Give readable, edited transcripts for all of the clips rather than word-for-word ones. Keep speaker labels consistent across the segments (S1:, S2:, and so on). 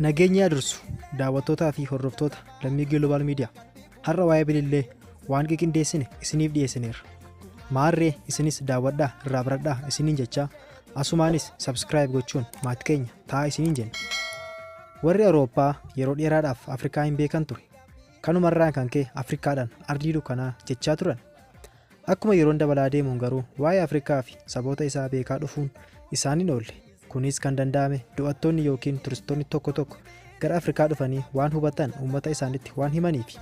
S1: Nageenya dursu daawwattootaa fi hordoftoota Lammii Global Media har'a waa'ee Bilillee waan qiqindeessine isiniif dhiyeessineerra. Maarree isinis daawwadhaa irraa baradhaa isiniin jechaa asumaanis subscribe gochuun maatii keenya ta'aa isiniin jenna. Warri Awurooppaa yeroo dheeraadhaaf Afrikaa hin beekan ture. Kanumarraan kan ka'e Afrikaadhaan ardii dukkanaa jechaa turan. Akkuma yeroon dabalaa deemuun garuu waa'ee Afrikaa fi saboota isaa beekaa dhufuun isaan hin oolle. Kunis kan danda'ame do'attoonni yookiin turistoonni tokko tokko gara Afrikaa dhufanii waan hubatan uummata isaanitti waan himaniifi.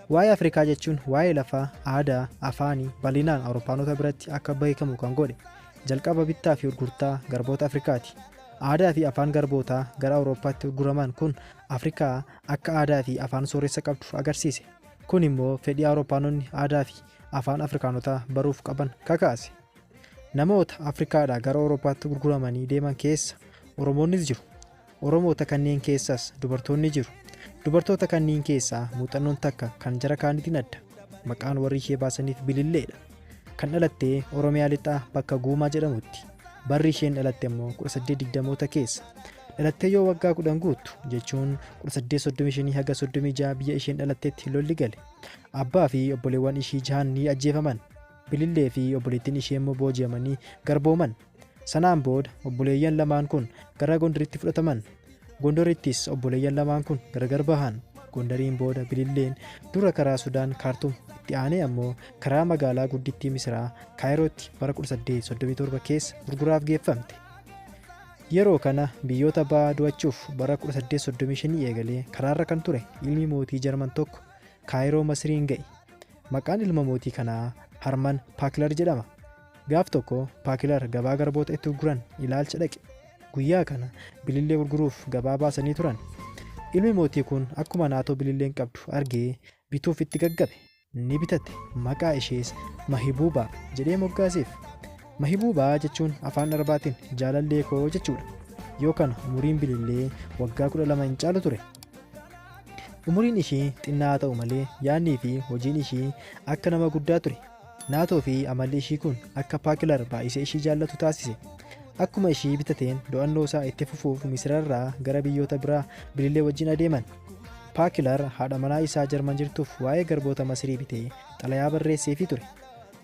S1: Waa'ee Afrikaa jechuun waa'ee lafaa, aadaa, afaanii bal'inaan Awurooppaanota biratti akka beekamu kan godhe jalqaba bittaa fi gurgurtaa garboota Afrikaati. Aadaa fi afaan garbootaa gara Awurooppaatti gurguraman kun Afrikaa akka aadaa fi afaan sooressa qabdu agarsiise. Kun immoo fedhii Awurooppaanonni aadaa fi afaan Afrikaanotaa baruuf qaban kakaase. Namoota Afrikaadhaa gara Awurooppaatti gurguramanii deeman keessa Oromoonnis jiru. Oromoota kanneen keessas dubartoonni jiru. Dubartoota kanneen keessaa muuxannoon takka kan jara kaanitiin adda. Maqaan warri ishee baasaniif Bililleedha. Kan dhalatte Oromiyaa Lixaa bakka Guumaa jedhamutti. Barri isheen dhalatte immoo 1820moota keessa. Dhalattee yoo waggaa 10 guuttu jechuun 1835 haga 36 biyya isheen dhalattetti lolli gale. Abbaa fi obboleewwan ishii jahan ni ajjeefaman. Bilillee fi obboleettiin ishee immoo booji'amanii garbooman. Sanaan booda obboleeyyan lamaan kun gara Gondaritti fudhataman. Gondarittis obboleeyyan lamaan kun gargar bahan. Gondariin booda Bililleen dura karaa Sudaan Kaartum itti aanee ammoo karaa magaalaa guddittii Misiraa Kaayirootti bara 1837 keessa gurguraaf geeffamte. Yeroo kana biyyoota ba'aa do'achuuf bara 1835 eegalee karaarra kan ture ilmi mootii Jarman tokko Kaayiroo Masiriin ga'e. Maqaan ilma mootii kanaa Harman Paakilar jedhama. Gaaf tokko Paakilar gabaa garboota itti gurguran ilaalcha dhaqe. Guyyaa kana Bilillee gurguruuf gabaa baasanii turan. Ilmi mootii kun akkuma naatoo Bililleen qabdu argee bituuf itti gaggabe. Ni bitate. Maqaa ishees Mahibuubaa jedhee moggaaseef. Mahibuubaa jechuun afaan Arabaatiin jaalallee koo jechuudha. Yoo kana umuriin Bilillee waggaa 12 hin caalu ture. Umuriin ishii xinnaa haa ta'u malee yaadnii fi hojiin ishii akka nama guddaa ture. Naatoo fi amalli ishii kun akka Paakilar baay'isee ishii jaallatu taasise. Akkuma ishii bitateen do'annoo isaa itti fufuuf Misirarraa gara biyyoota biraa Bilillee wajjin adeeman. Paakilar haadha manaa isaa Jarman jirtuuf waa'ee garboota Masirii bitee xalayaa barreesseefii ture.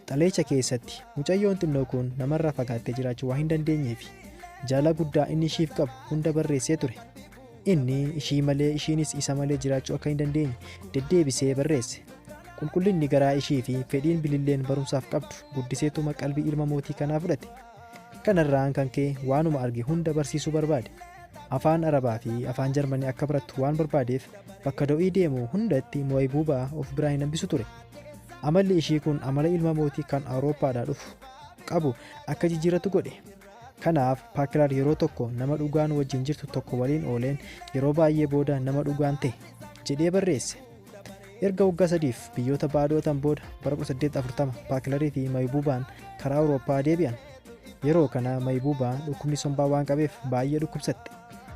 S1: Xalayicha keessatti mucayyoon xinnoo kun namarraa fagaattee jiraachuu waan hin dandeenyeef jaalala guddaa inni ishiif qabu hunda barreessee ture. Inni ishii malee ishiinis isa malee jiraachuu akka hin dandeenye deddeebisee barreesse. Qulqullinni garaa ishii fi fedhiin Bililleen barumsaaf qabdu guddiseetuma qalbii ilma mootii kanaa fudhate. Kanarraan kan ka'e waanuma arge hunda barsiisuu barbaade. Afaan Arabaa fi afaan Jarmanii akka barattu waan barbaadeef bakka do'ii deemu hundatti Mo'ayibuubaa of biraa hin hambisu ture. Amalli ishii kun amala ilma mootii kan Awurooppaadhaa dhufu qabu akka jijjiirratu godhe. Kanaaf Paakilaar yeroo tokko nama dhugaan wajjin jirtu tokko waliin ooleen yeroo baay'ee booda nama dhugaan ta'e jedhee barreesse. Erga waggaa sadiif biyyoota ba'aa do'atan booda bara 1840 Paakilarii fi Mayibuubaan karaa Awurooppaa deebi'an. Yeroo kana Mayibuubaa dhukkubni sombaa waan qabeef baay'ee dhukkubsatte.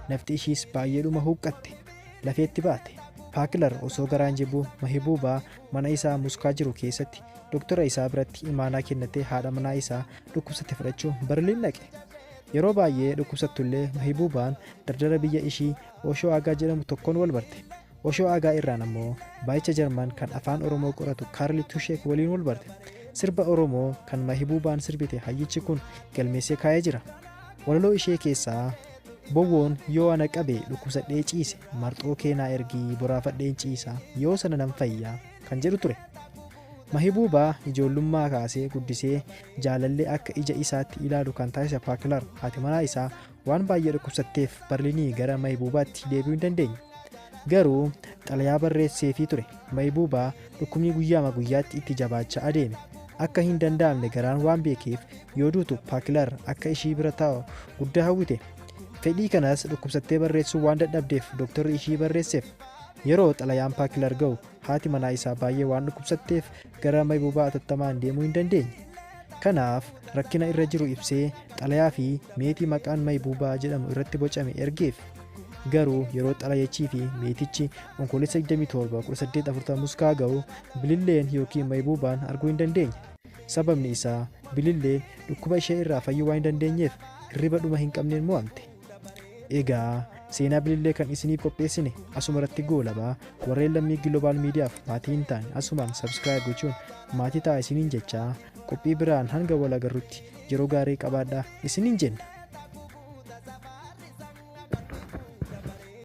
S1: Nafti ishiis baay'eedhuma huuqqatte. Lafeetti baate. Paakilar osoo garaan jibuu Mahibuubaa mana isaa Muskaa jiru keessatti doktora isaa biratti imaanaa kennatee haadha manaa isaa dhukkubsatte fudhachuu Berliin dhaqe. Yeroo baay'ee dhukkubsattullee Mahibuubaan dardara biyya ishii Oshoo Aagaa jedhamu tokkoon wal barte. Oshoo Aagaa irraan ammoo baayicha Jarman kan afaan Oromoo qoratu Kaarli Tusheek waliin wal barte. Sirba Oromoo kan Mahibuubaan sirbite hayyichi kun galmeessee kaa'ee jira. Walaloo ishee keessaa Bowwoon yoo ana qabe dhukkubsadhee ciise marxoo kee naa ergii boraafadheen ciisa yoo sana nan fayya kan jedhu ture. Mahibuubaa ijoollummaa kaasee guddisee jaalallee akka ija isaatti ilaalu kan taasise Paakilar haati manaa isaa waan baay'ee dhukkubsatteef Barlinii gara Mahibuubaatti deebi'uu hin dandeenye. Garuu xalayaa barreesseefii ture. Mahibuubaa dhukkubni guyyaama guyyaatti itti jabaachaa adeeme. Akka hin danda'amne garaan waan beekeef yoo duutu Paakilar akka ishii bira taa'u guddaa hawwite. Fedhii kanas dhukkubsattee barreessuu waan dadhabdeef dooktarri ishii barreesseef. Yeroo xalayaan Paakilar ga'u haati manaa isaa baay'ee waan dhukkubsatteef gara Mahibuubaa atattamaan deemuu hin dandeenye. Kanaaf rakkina irra jiru ibsee xalayaa fi meetii maqaan Mahibuubaa jedhamu irratti bocame ergeef. Garuu yeroo xalayachii fi meetichi Onkoloolessa 27 1840 Muskaa ga'u Bililleen yookiin Mahibuubaan arguu hin dandeenye. Sababni isaa Bililleen dhukkuba ishee irraa fayyuu waan hin dandeenyeef hirriba dhuma hin qabneen mo'amte. Egaa Seenaa Bilillee kan isiniif qopheessine asumarratti goolabaa. Warreen Lammii Gilobaal Miidiyaaf maatii hin taane asumaan subscribe gochuun maatii ta'a isiniin jechaa, qophii biraan hanga wal agarrutti yeroo gaarii qabaadhaa isiniin jenna.